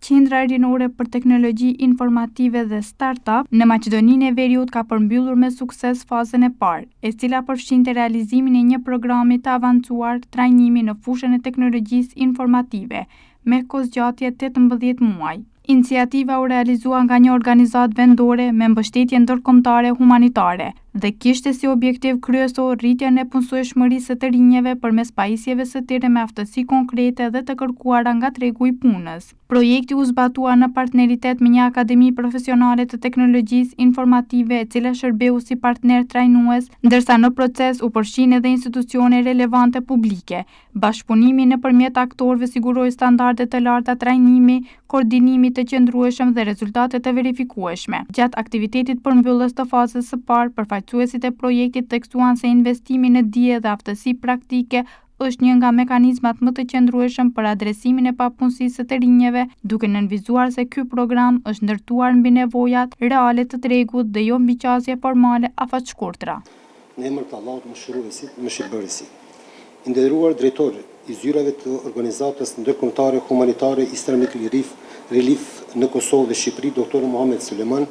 Qendra Rinore për Teknologji Informative dhe Startup në Maqedoninë e Veriut ka përmbyllur me sukses fazën e parë, e cila përfshinte realizimin e një programi të avancuar trajnimi në fushën e teknologjisë informative, me kohëzgjatje 18 muaj. Iniciativa u realizua nga një organizatë vendore me mbështetje ndërkombëtare humanitare dhe kishte si objektiv kryesor rritjen e punësueshmërisë së të rinjve përmes pajisjeve së tyre me aftësi konkrete dhe të kërkuara nga tregu i punës. Projekti u zbatua në partneritet me një akademi profesionale të teknologjisë informative e cila shërbeu si partner trajnues, ndërsa në proces u përfshinë edhe institucione relevante publike, Bashkëpunimi nëpërmjet aktorëve siguroi standarde të larta trajnimi, koordinimi të qëndrueshëm dhe rezultate të verifikueshme. Gjatë aktivitetit përmbyllës të fazës së parë, përfaqësuesit e projektit theksuan se investimi në dije dhe aftësi praktike është një nga mekanizmat më të qëndrueshëm për adresimin e papunësisë së të rinjve, duke nënvizuar se ky program është ndërtuar mbi nevojat reale të tregut dhe jo mbi qasje formale afatshkurtra. Në emër të Allahut Mëshiruesit, Mëshirëbërësit. I nderuar drejtor i zyrave të Organizatës Ndërkombëtare Humanitare Islamic Relief, Relief në Kosovë dhe Shqipëri, Doktor Muhamed Sulejman,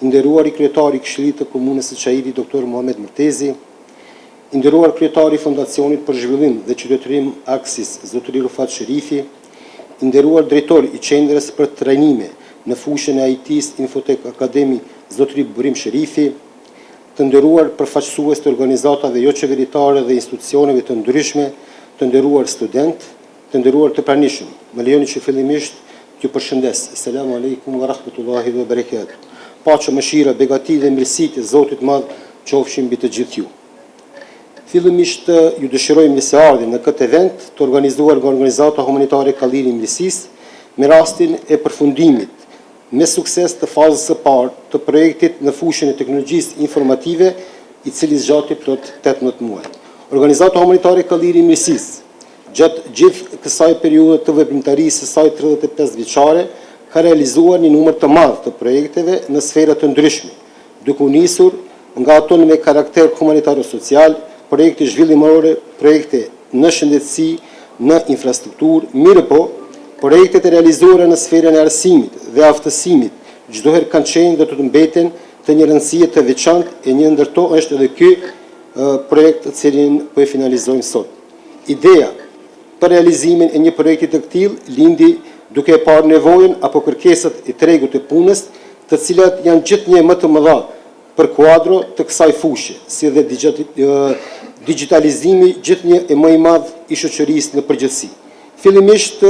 i nderuari kryetar i Këshillit të Komunës së Çairit, Doktor Muhamed Murtezi, i nderuar kryetar i Fondacionit për Zhvillim dhe Qytetërim Aksis, zotëri Rufat Sherifi, i nderuar drejtor i Qendrës për Trajnime në fushën e IT-së Infotek Academy, zotëri Burim Sherifi, Të nderuar përfaqësues të organizatave joqeveritare dhe institucioneve të ndryshme, të nderuar studentë, të nderuar të pranishëm, më lejoni që fillimisht t'ju përshëndes. Eselamu alejkum wa rahmetullahi wa berekatuh. Paqja, mëshira, begatitë dhe mirësitë e Zotit të Madh qofshin mbi të gjithë ju. Fillimisht ju dëshiroj mirëseardhje në këtë event të organizuar nga organizata humanitare Kalliri i Mirësisë me rastin e përfundimit me sukses të fazës së parë të projektit në fushën e teknologjisë informative, i cili zgjati plot 18 muaj. Organizata humanitare Kalliri i Mirësisë, gjatë gjithë kësaj periudhe të veprimtarisë së saj 35 vjeçare, ka realizuar një numër të madh të projekteve në sfera të ndryshme, duke u nisur nga ato me karakter humanitaro-social, projekte zhvillimore, projekte në shëndetësi, në infrastrukturë, mirëpo, projektet e realizuara në sferën e arsimit dhe aftësimit çdoherë kanë qenë dhe do të mbeten të një rëndësie të veçantë e një ndër to është edhe ky projekt të cilin po e finalizojmë sot. Ideja për realizimin e një projekti të këtillë lindi duke e parë nevojën apo kërkesat e tregut të punës, të cilat janë gjithnjë më të mëdha për kuadro të kësaj fushe, si dhe digjitalizimi gjithnjë e më i madh i shoqërisë në përgjithësi. Fillimisht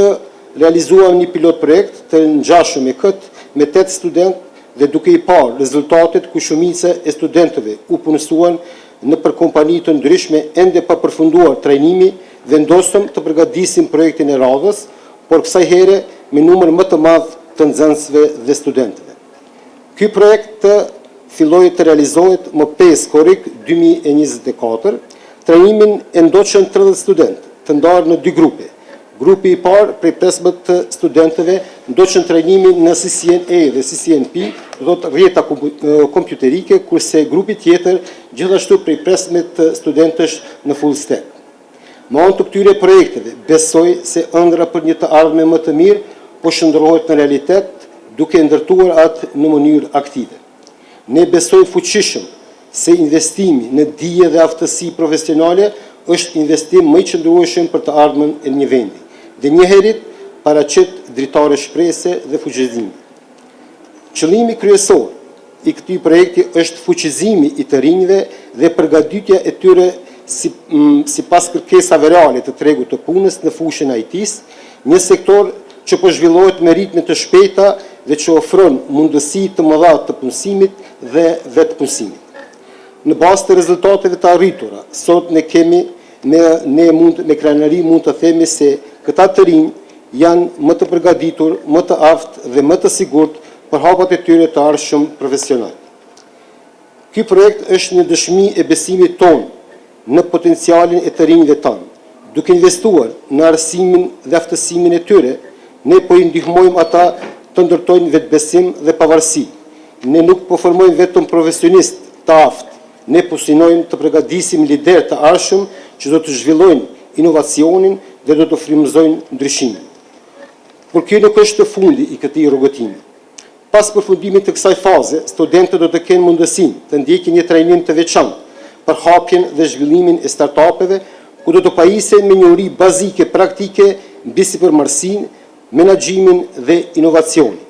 realizuam një pilot projekt të ngjashëm me këtë, me 8 studentë dhe duke i parë rezultatet ku shumica e studentëve u punësuan nëpër kompani të ndryshme ende pa përfunduar trajnimi, vendosëm të përgatisim projektin e radhës, por kësaj here me numër më të madh të nxënësve dhe studentëve. Ky projekt filloi të realizohet më 5 korrik 2024. Trajnimin e ndoqën 30 studentë, të ndarë në dy grupe. Grupi i parë prej 15 studentëve ndoqën trajnimin në CCNA dhe CCNP, do thotë rrjeta kompjuterike, kurse grupi tjetër gjithashtu prej 15 studentësh në full stack. Me anë të këtyre projekteve, besoj se ëndrra për një të ardhme më të mirë po shndërrohet në realitet, duke ndërtuar atë në mënyrë aktive. Ne besojmë fuqishëm se investimi në dije dhe aftësi profesionale është investim më i qëndrueshëm për të ardhmen e një vendi dhe njëherit paraqet dritare shprese dhe fuqizimi. Qëllimi kryesor i këtij projekti është fuqizimi i të rinjve dhe përgatitja e tyre si, sipas kërkesave reale të tregut të punës në fushën e IT-s, një sektor që po zhvillohet me ritme të shpejta dhe që ofron mundësi të mëdha të punësimit dhe vetëpunësimit. Në bazë të rezultateve të arritura, sot ne kemi ne ne mund me krenari mund të themi se këta të rinj janë më të përgatitur, më të aftë dhe më të sigurt për hapat e tyre të ardhshëm profesional. Ky projekt është një dëshmi e besimit tonë në potencialin e të rinjve tanë. Duke investuar në arsimin dhe aftësimin e tyre, ne po i ndihmojmë ata të ndërtojnë vetbesim dhe pavarësi. Ne nuk po formojmë vetëm profesionistë të aftë, ne po synojmë të përgatisim liderë të ardhshëm që do të zhvillojnë inovacionin dhe do të frymëzojnë ndryshimin. Por ky nuk është fundi i këtij rrugëtimi. Pas përfundimit të kësaj faze, studentët do të kenë mundësinë të ndjekin një trajnim të veçantë për hapjen dhe zhvillimin e startupeve, ku do të pajisen me njohuri bazike praktike mbi sipërmarrësinë, menaxhimin dhe inovacionin.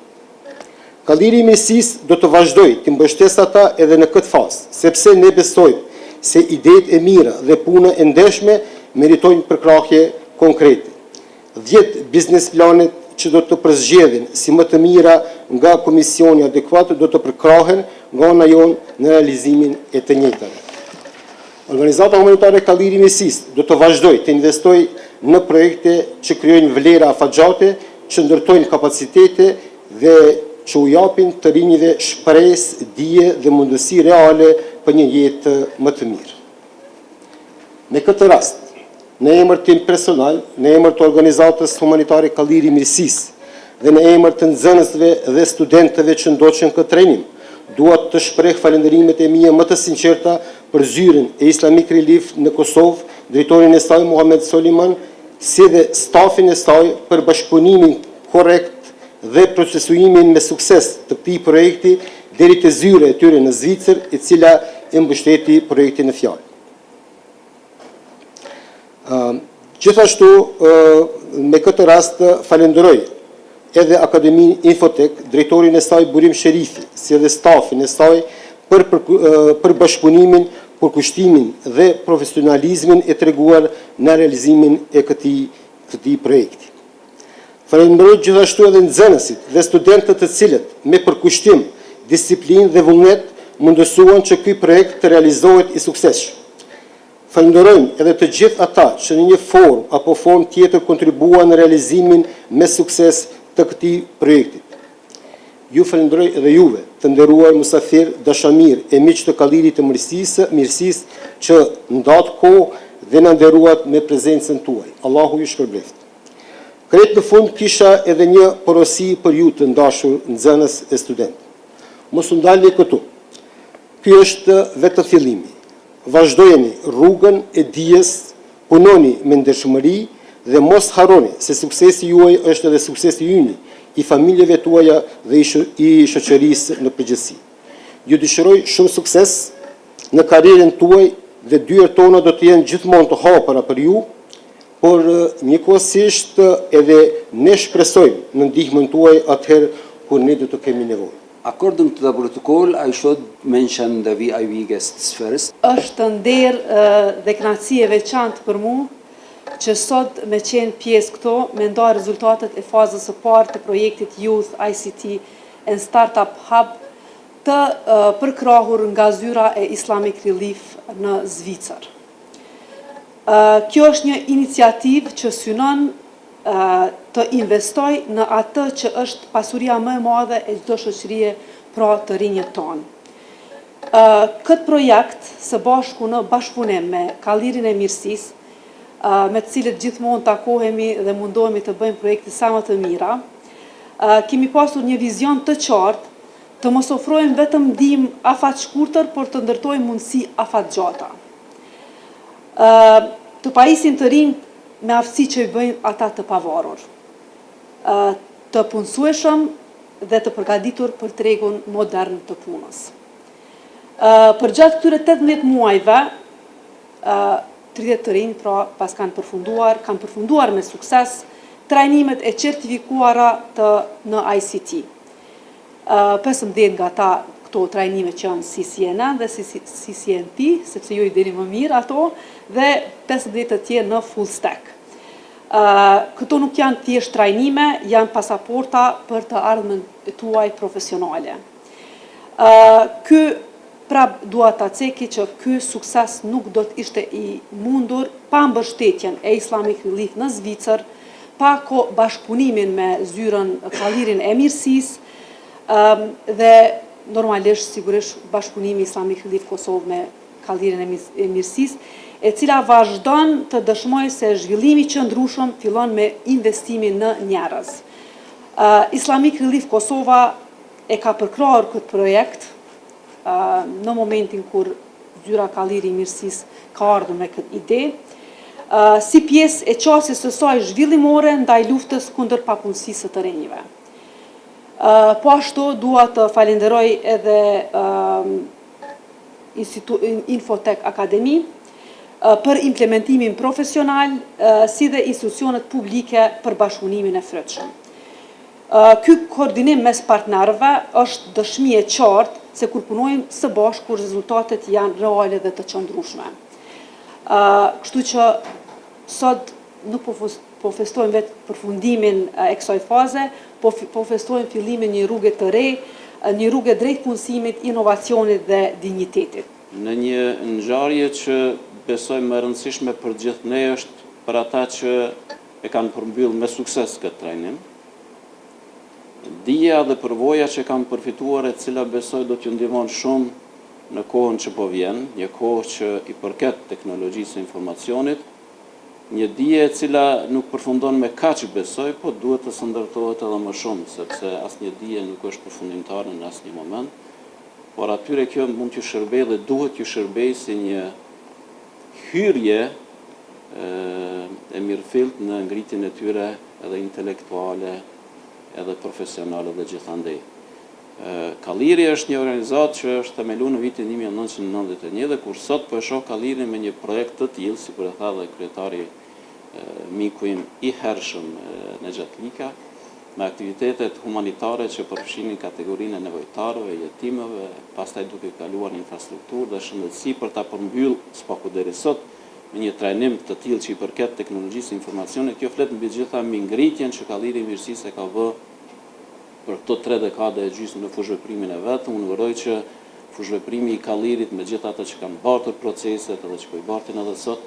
Kalliri i Mirësisë do të vazhdojë të mbështesë ata edhe në këtë fazë, sepse ne besojmë se idetë e mira dhe puna e ndershme meritojnë përkrahje konkrete. 10 biznes planet që do të përzgjedhin si më të mira nga komisioni adekuat do të përkrahen nga ana jonë në realizimin e të njëjtave. Organizata Humanitare Kalliri i Mirësisë do të vazhdojë të investojë në projekte që krijojnë vlera afatgjate, që ndërtojnë kapacitete dhe që u japin të rinjve shpresë, dije dhe mundësi reale për një jetë më të mirë. Me këtë rast, në emër tim personal, në emër të organizatës humanitare Kalliri i Mirësisë dhe në emër të nxënësve dhe studentëve që ndoqën këtë trajnim, dua të shpreh falënderimet e mia më të sinqerta për zyrën e Islamic Relief në Kosovë, drejtorin e saj Muhamed Soliman, si dhe stafin e saj për bashkëpunimin korrekt dhe procesuimin me sukses të këtij projekti deri te zyra e tyre në Zvicër, e cila e mbështeti projektin në fjalë. Gjithashtu, me këtë rast falenderoj edhe Akademinë Infotek, drejtorin e saj Burim Sherifi, si edhe stafin e saj për, për, për bashkëpunimin, përkushtimin dhe profesionalizmin e treguar në realizimin e këtij këtij projekti. Falenderoj gjithashtu edhe nxënësit dhe studentët të cilët me përkushtim, disiplinë dhe vullnet mundësuan që ky projekt të realizohet i suksesshëm. Falenderojmë edhe të gjithë ata që në një formë apo formë tjetër kontribuan në realizimin me sukses të këtij projekti. Ju falenderoj edhe juve, të nderuar musafir, dashamirë e miq të Kallirit të Mirësisë, mirësisë që ndatë kohë dhe na nderuat me prezencën tuaj. Allahu ju shpërbleftë. Krejt në fund kisha edhe një porosi për ju të dashur nxënës e studentë. Mos u ndalni këtu. Ky është vetëm fillimi. Vazhdojeni rrugën e dijes, punoni me ndershmëri dhe mos harroni se suksesi juaj është edhe suksesi yni, i familjeve tuaja dhe i shoqërisë në përgjithësi. Ju dëshiroj shumë sukses në karrierën tuaj dhe dyert tona do të jenë gjithmonë të hapura për ju, por njëkohësisht edhe ne shpresojmë në ndihmën tuaj atëherë kur ne do të kemi nevojë. According to the protocol, I should mention the VIP guests first. Është nder dhe kënaqësi e veçantë për mu që sot me qenë pjesë këtu, me nda rezultatet e fazës së parë të projektit Youth ICT and Startup Hub të përkrahur nga zyra e Islamic Relief në Zvicër. Kjo është një iniciativë që synon të investoj në atë që është pasuria më e madhe e çdo shoqërie, pra të rinjët tonë. Këtë projekt, së bashku në bashkëpunim me Kallirin e Mirësisë, me të cilët gjithmonë takohemi dhe mundohemi të bëjmë projekte sa më të mira, kemi pasur një vizion të qartë të mos ofrojmë vetëm ndihmë afatshkurtër, por të ndërtojmë mundësi afatgjata. Të pajisim të rinj me aftësi që i bëjnë ata të pavarur, të punësueshëm dhe të përgatitur për tregun modern të punës. Përgjatë këtyre 18 muajve, 30 të rinj pra pas kanë përfunduar, kanë përfunduar me sukses trajnimet e certifikuara të në ICT. 15 nga ta këto trajnime që janë CCNA dhe CCNP, sepse ju i dini më mirë ato, dhe 15 të tjerë në full stack. Këto nuk janë thjesht trajnime, janë pasaporta për të ardhmen e tuaj profesionale. Ky prap dua ta ceki që ky sukses nuk do të ishte i mundur pa mbështetjen e Islamic Relief në Zvicër, pa ko bashkëpunimin me zyrën Kallirin e Mirësisë dhe normalisht sigurisht bashkëpunimi Islamic Relief Kosovë me Kallirin e Mirësisë, e cila vazhdon të dëshmojë se zhvillimi i qëndrueshëm fillon me investimin në njerëz. Islamic Relief Kosova e ka përkrahur këtë projekt në momentin kur zyra Kalliri i Mirësisë ka ardhur me këtë ide. si pjesë e qasjes së saj zhvillimore ndaj luftës kundër papunësisë së të rinjve. Po ashtu dua të falenderoj edhe Infotech Akademi për implementimin profesional si dhe institucionet publike për bashkëpunimin e frytshëm. Ky koordinim mes partnerëve është dëshmi e qartë se kur punojmë së bashku rezultatet janë reale dhe të qëndrueshme. Kështu që sot nuk po po festojmë vetë përfundimin e kësaj faze, po po festojmë fillimin një rruge të re, një rruge drejt punësimit, inovacionit dhe dinjitetit. Në një ngjarje që besoj më e rëndësishme për gjithë ne është për ata që e kanë përmbyllë me sukses këtë trajnim. Dija dhe përvoja që kanë përfituar e cila besoj do t'ju ndihmon shumë në kohën që po vjen, një kohë që i përket teknologjisë së informacionit, një dije e cila nuk përfundon me kaq besoj, po duhet të sendërtohet edhe më shumë, sepse asnjë dije nuk është përfundimtare në asnjë moment, por atyre kjo mund t'ju shërbejë dhe duhet t'ju shërbejë si një hyrje e mirëfilltë në ngritjen e tyre edhe intelektuale, edhe profesionale dhe gjithandej. Kalliri është një organizatë që është themelu në vitin 1991 dhe kur sot po e shoh Kallirin me një projekt të tillë, sikur e tha dhe kryetari miku im i hershëm Nexhat Lika, me aktivitetet humanitare që përfshinin kategorinë e nevojtarëve, jetimëve, pastaj duke kaluar në infrastrukturë dhe shëndetësi për ta përmbyllë, së paku deri sot, me një trajnim të tillë që i përket teknologjisë së informacionit, kjo flet mbi të gjitha mbi ngritjen që Kalliri i Mirësisë e ka bë për këto tre dekade e gjysmë në fushëveprimin e vet. Unë uroj që fushëveprimi i Kallirit me gjithë ata që kanë bartur proceset edhe që po i bartin edhe sot,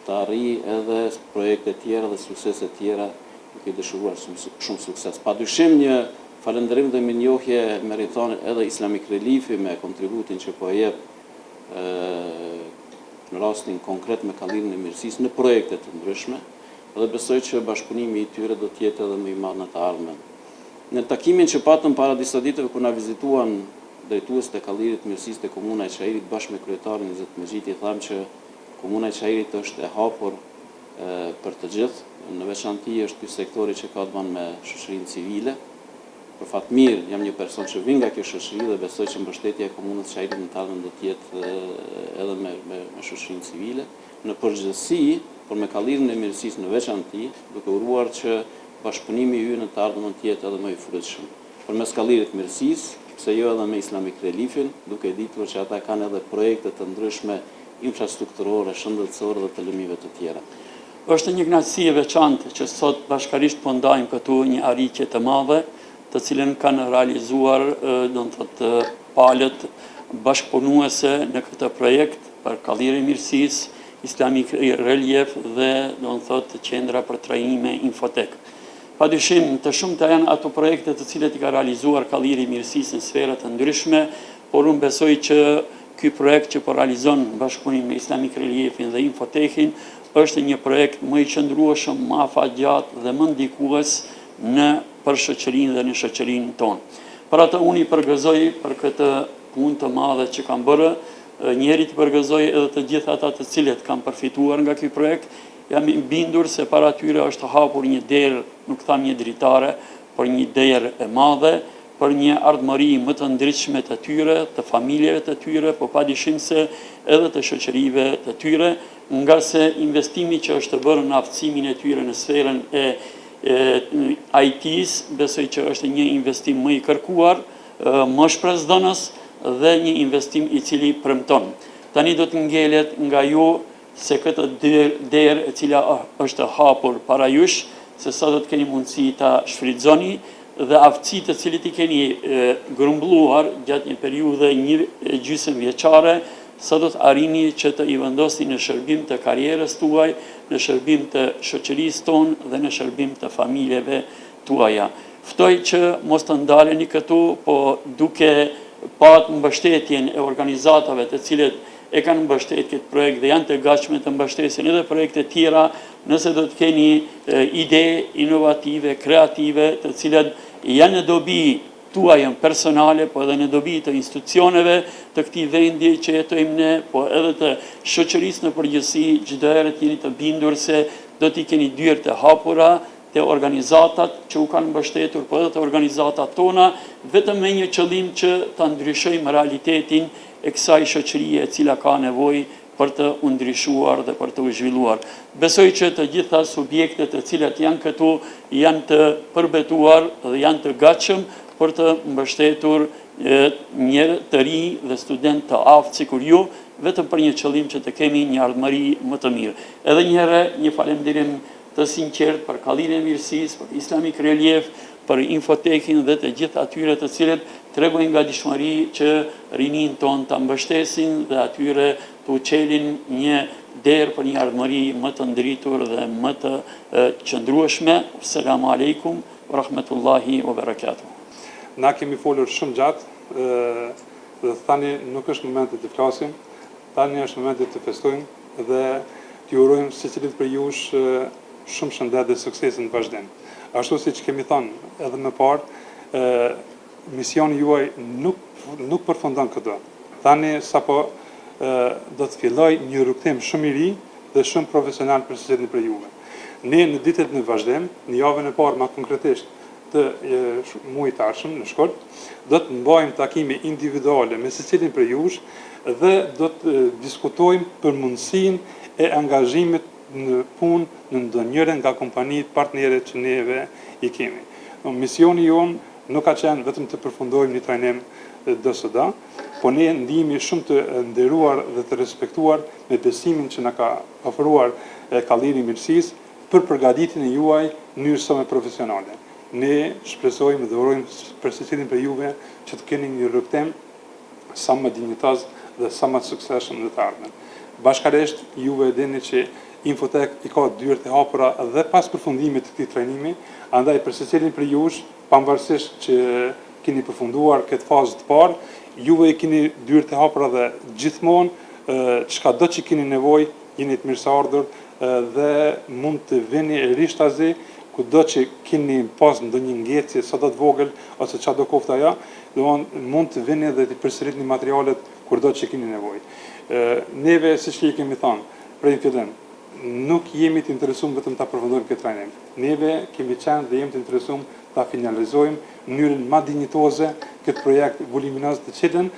të arrijë edhe projekte tjera dhe suksese tjera, duke i dëshiruar shumë sukses. Padyshim një falënderim dhe mirënjohje meriton edhe Islamic Relifi me kontributin që po e jep në rastin konkret me Kallirin e Mirësisë në projekte të ndryshme dhe besoj që bashkëpunimi i tyre do të jetë edhe më i madh në të ardhmen. Në takimin që patëm para disa ditëve kur na vizituan drejtuesit e Kallirit të Mirësisë te Komuna e Çairit bashkë me kryetarin Izet Mexhiti thamë që Komuna e Çairit është e hapur për të gjithë, në veçanti është ky sektori që ka të bën me shoqërinë civile. Për fat mirë, jam një person që vij nga kjo shoqëri dhe besoj që mbështetja e Komunës së Çairit në të ardhmen do të jetë edhe me me, me shoqërinë civile. Në përgjithësi, por me Kallirin e Mirësisë në veçanti, duke uruar që bashkëpunimi ynë në të ardhmen të jetë edhe më i frytshëm. Përmes Kallirit të Mirësisë, pse jo edhe me Islamic Reliefin, duke ditur që ata kanë edhe projekte të ndryshme infrastrukturore, shëndetësore dhe të lëmive të tjera. Është një kënaqësi e veçantë që sot bashkarisht po ndajmë këtu një arritje të madhe, të cilën kanë realizuar, do të thotë, palët bashkëpunuese në këtë projekt për Kallirin e Mirësisë, Islamic Relief dhe, do të thotë, Qendra për Trajnime Infotek. Padyshim, të shumta janë ato projekte të cilat i ka realizuar Kalliri i Mirësisë në sfera të ndryshme, por unë besoj që ky projekt që po realizon në bashkëpunim me Islamic Reliefin dhe Infotechin është një projekt më i qëndrueshëm, më afatgjatë dhe më ndikues në për shoqërinë dhe në shoqërinë tonë. Për atë unë i përgëzoj për këtë punë të madhe që kanë bërë, njëherit i përgëzoj edhe të gjithë ata të cilët kanë përfituar nga ky projekt, Jam i bindur se para tyre është hapur një derë, nuk tham një dritare, por një derë e madhe për një ardhmëri më të ndritshme të tyre, të familjeve të tyre, po padyshim se edhe të shoqërive të tyre, ngase investimi që është bërë në aftësimin e tyre në sferën e IT-së, besoj që është një investim më i kërkuar, më shpresëdhënës dhe një investim i cili premton. Tani do të ngelet nga ju se këtë derë e cila është hapur para jush, se sa do të keni mundësi ta shfrytëzoni dhe aftësitë të cilat i keni grumbulluar gjatë një periudhe një gjysmë vjeçare, sa do të arrini që të i vendosni në shërbim të karrierës tuaj, në shërbim të shoqërisë tonë dhe në shërbim të familjeve tuaja. Ftoj që mos të ndaleni këtu, po duke pat mbështetjen e organizatave të cilët e kanë mbështet këtë projekt dhe janë të gatshme të mbështesin edhe projekte tjera nëse do të keni ide inovative, kreative, të cilat janë në dobi tuajën personale, po edhe në dobi të institucioneve të këtij vendi që jetojmë ne, po edhe të shoqërisë në përgjithësi, çdo herë të jeni të bindur se do t'i keni dyert e hapura te organizatat që u kanë mbështetur, po edhe te organizatat tona, vetëm me një qëllim që ta ndryshojmë realitetin e kësaj shoqërie e cila ka nevojë për të u ndryshuar dhe për të u zhvilluar. Besoj që të gjitha subjektet të cilat janë këtu janë të përbetuar dhe janë të gatshëm për të mbështetur njerëz të rinj dhe studentë të aftë sikur ju, vetëm për një qëllim që të kemi një ardhmëri më të mirë. Edhe një herë një falënderim të sinqertë për Kallirin e Mirësisë, për Islamic Relief, për Infotekin dhe të gjithë atyre të cilët tregojnë gatishmëri që rininë tonë ta mbështesin dhe atyre t'u çelin një derë për një ardhmëri më të ndritur dhe më të qëndrueshme. Selamu alejkum wa rahmetullahi wa barakatuh. Na kemi folur shumë gjatë dhe tani nuk është momenti të flasim, tani është momenti të festojmë dhe t'i urojmë secilit prej jush shumë shëndet dhe suksese në vazhdim. Ashtu siç kemi thënë edhe më parë, misioni juaj nuk nuk përfundon këtu. Tani sapo do të fillojë një rrugëtim shumë i ri dhe shumë profesional për secilin prej juve. Ne në ditët në vazhdim, në javën e parë më konkretisht të muajit të ardhshëm, në shkurt, do të mbajmë takime individuale me secilin prej jush dhe do të diskutojmë për mundësinë e angazhimit në punë në ndonjërën nga kompanitë partnere që neve i kemi. Misioni jonë nuk ka qenë vetëm të përfundojmë një trajnim DSD, po ne ndihemi shumë të nderuar dhe të respektuar me besimin që na ka ofruar Kalliri i Mirësisë për përgatitjen e juaj në mënyrë sa më profesionale. Ne shpresojmë dhe urojmë për secilin prej juve që të keni një rrugëtim sa më dinjitoz dhe sa më të suksesshëm në të ardhmen. Bashkarisht, juve e dini që Infotek i ka dyert e hapura dhe pas përfundimit të këtij trajnimi, andaj për secilin prej jush, pavarësisht që keni përfunduar këtë fazë të parë, juve i keni dyert e hapura dhe gjithmonë çkado që keni nevojë, jeni të mirëseardhur dhe mund të vini rishtazi kudo që keni pas ndonjë ngecje sado të vogël ose çado koftë ajo, domthon mund të vini dhe të përsëritni materialet kurdo që keni nevojë. Neve siç ju kemi thënë prej në fillim, nuk jemi të interesuar vetëm ta përfundojmë këtë trajnim. Neve kemi qenë dhe jemi të interesuar ta finalizojmë në mënyrën ma dinjitoze këtë projekt voluminoz të cilën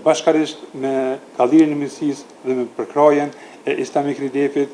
bashkarisht me Kallirin e Mirësisë dhe me përkrahjen e Islamic Reliefit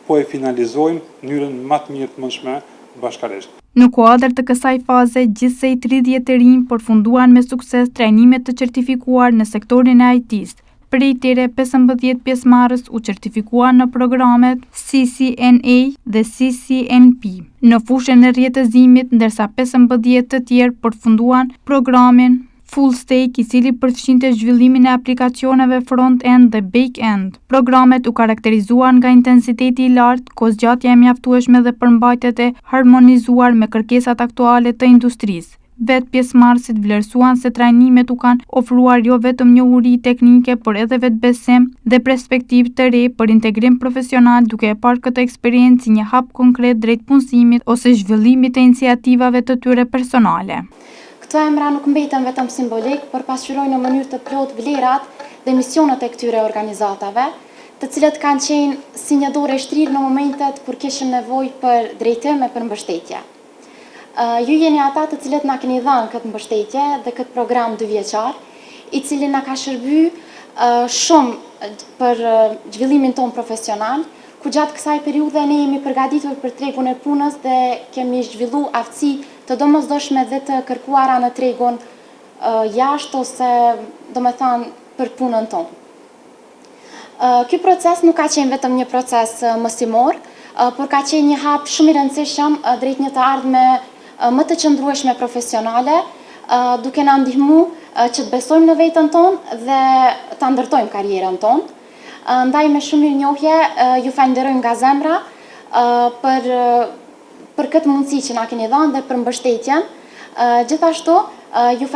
po e finalizojmë në mënyrën ma të mirë të mundshme bashkarisht. Në kuadër të kësaj faze, gjithsej 30 të rinj përfunduan me sukses trajnime të certifikuar në sektorin e IT-së. Prej tyre, 15 pjesëmarrës u certifikuan në programet CCNA dhe CCNP në fushën e rrjetëzimit, ndërsa 15 të tjerë përfunduan programin Full Stack, i cili përfshinte zhvillimin e aplikacioneve front-end dhe back-end. Programet u karakterizuan nga intensiteti i lartë, kohëzgjatja e mjaftueshme dhe përmbajtjet e harmonizuar me kërkesat aktuale të industrisë. Vetë pjesëmarrësit vlerësuan se trajnimet u kanë ofruar jo vetëm njohuri teknike, por edhe vetëbesim dhe perspektivë të re për integrim profesional, duke e parë këtë eksperiencë si një hap konkret drejt punësimit ose zhvillimit të iniciativave të tyre personale. Këto emra nuk mbeten vetëm simbolik, por pasqyrojnë në mënyrë të plotë vlerat dhe misionet e këtyre organizatave, të cilët kanë qenë si një dorë e shtrirë në momentet kur kishim nevojë për drejtim e për mbështetje. Ju jeni ata të cilët na keni dhënë këtë mbështetje dhe këtë program dyvjeçar, i cili na ka shërby shumë për zhvillimin tonë profesional, ku gjatë kësaj periudhe ne jemi përgatitur për tregun e punës dhe kemi zhvillu aftësi të domosdoshme dhe të kërkuara në tregun jashtë ose domethënë për punën tonë. Ky proces nuk ka qenë vetëm një proces mësimor, por ka qenë një hap shumë i rëndësishëm drejt një të ardhme më të qëndrueshme profesionale, duke na ndihmu që të besojmë në veten tonë dhe ta ndërtojmë karrierën tonë. Ndaj me shumë mirënjohje ju falënderojmë nga zemra për për këtë mundësi që na keni dhënë dhe për mbështetjen. Gjithashtu, ju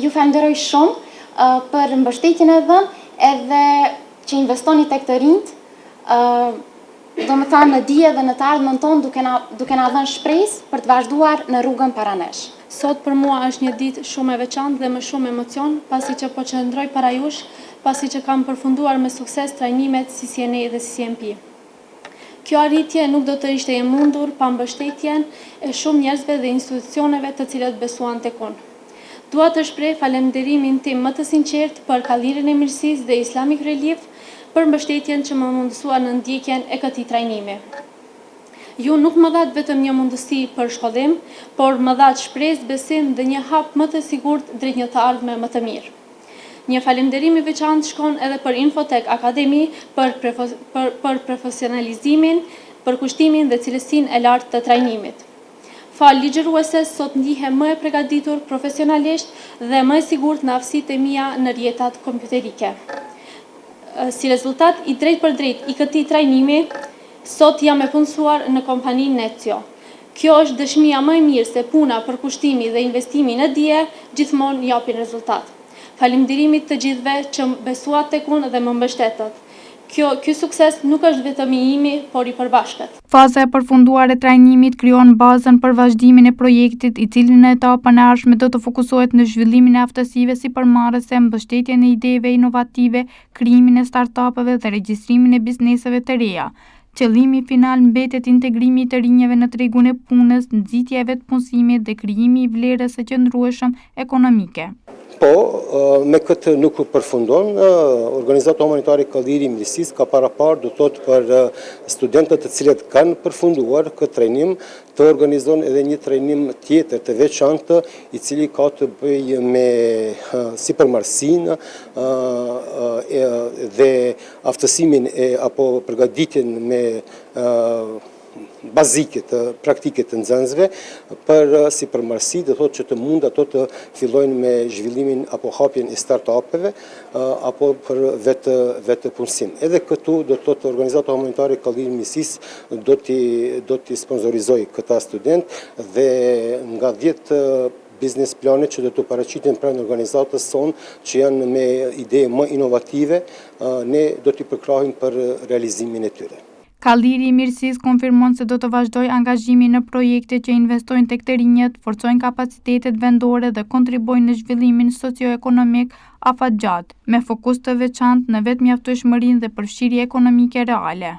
ju falënderoj shumë për mbështetjen e dhënë edhe që investoni tek të rinjtë. domethënë në dije dhe në të ardhmen tonë duke na duke na dhënë shpresë për të vazhduar në rrugën para nesh. Sot për mua është një ditë shumë e veçantë dhe me shumë emocion, pasi që po qëndroj para jush, pasi që kam përfunduar me sukses trajnimet CCNA dhe CCNP. Kjo arritje nuk do të ishte e mundur pa mbështetjen e shumë njerëzve dhe institucioneve të cilët besuan tek unë. Dua të shpreh falënderimin tim më të sinqertë për Kallirin e Mirësisë dhe Islamic Relief për mbështetjen që më mundësuan në ndjekjen e këtij trajnimi. Ju nuk më dhatë vetëm një mundësi për shkollim, por më dhatë shpresë, besim dhe një hap më të sigurt drejt një të ardhme më të mirë. Një falënderim i veçantë shkon edhe për Infotech Academy për për për profesionalizimin, përkushtimin dhe cilësinë e lartë të trajnimit. Falë ligjërueses sot ndihem më e pregaditur profesionalisht dhe më e sigurt në aftësitë e mia në rrjetat kompjuterike. Si rezultat i drejtpërdrejtë i këtij trajnimi, sot jam e punësuar në kompaninë Necio. Kjo është dëshmia më e mirë se puna, përkushtimi dhe investimi në dije gjithmonë japin rezultat. Falënderimit të gjithëve që besuat tek unë dhe më mbështetët. Kjo, ky sukses nuk është vetëm i imi, por i përbashkët. Faza e përfunduar e trajnimit krijon bazën për vazhdimin e projektit, i cili në etapën e ardhshme do të fokusohet në zhvillimin e aftësive sipërmarrëse, mbështetjen e ideve inovative, krijimin e startup-eve dhe regjistrimin e bizneseve të reja. Qëllimi final mbetet integrimi i të rinjve në tregun e punës, nxitja e vetëpunësimit dhe krijimi i vlerës së qëndrueshëm ekonomike. Po, me këtë nuk përfundon. Organizata Humanitare Kalliri i Mirësisë ka paraparë, do të thotë për studentët të cilët kanë përfunduar këtë trajnim, të organizon edhe një trajnim tjetër të veçantë, i cili ka të bëjë me sipërmarrësinë dhe aftësimin e apo përgatitjen me bazike të praktike të nxënësve për sipërmarrësi, do thotë që të mund ato të fillojnë me zhvillimin apo hapjen e startupeve apo për vetë vetëpunësim. Edhe këtu do të thotë organizata humanitare Kalliri i Mirësisë do t'i do t'i sponsorizojë këta studentë dhe nga 10 biznes plane që do të paraqiten pranë organizatës sonë që janë me ide më inovative, ne do t'i përkrahim për realizimin e tyre. Kalliri i Mirësisë konfirmon se do të vazhdojë angazhimin në projekte që investojnë tek të rinjët, forcojnë kapacitetet vendore dhe kontribuojnë në zhvillimin socio-ekonomik afatgjatë, me fokus të veçantë në vetëmjaftueshmërinë dhe përfshirje ekonomike reale.